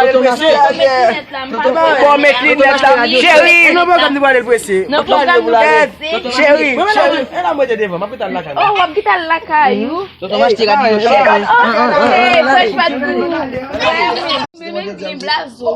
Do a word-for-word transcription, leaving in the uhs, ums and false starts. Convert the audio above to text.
prale l prese. Fò w met linèt la. Cheri. E nan pwogram li prale l prese. Nan pwogram li prese. Cheri. Mwen menm la, e la mwen te devan, m ap kite al lakay mwen. Oh, w ap kite al lakay ou? Tonton, m achte rad yo chè. Oh, oh, oh, oh, fresh pa di. Men, men, men, blazo.